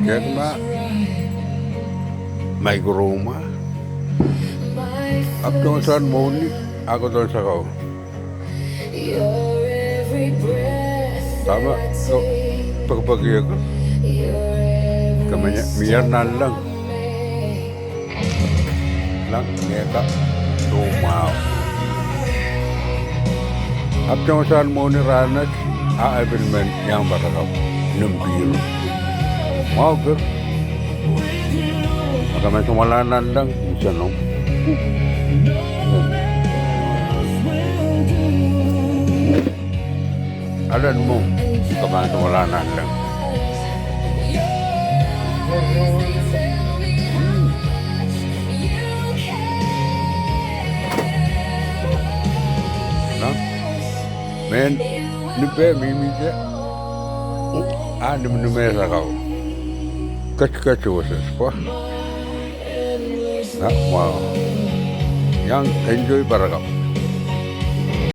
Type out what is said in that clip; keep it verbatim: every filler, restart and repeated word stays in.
Kehn ma, maikromwa. Ahpw tohn mwohni, a kodohn sakau. Dahme, oh, pekipeki ko. Ke mie nanleng. Lang ngehka, oh mwahu. Ahpw tohn mwohni rahnwet, a e pil men iang parakapw, nim pihr. Mwahu pil. Ma ke men samwalahn nanleng, nsenamw. Alen mwo, ke pahn samwalahn nanleng. Mehn nipe mihmihte, a nimnime sakau. Ketiket wesewes pwe. Mwahu. Iang enjoy parakapw.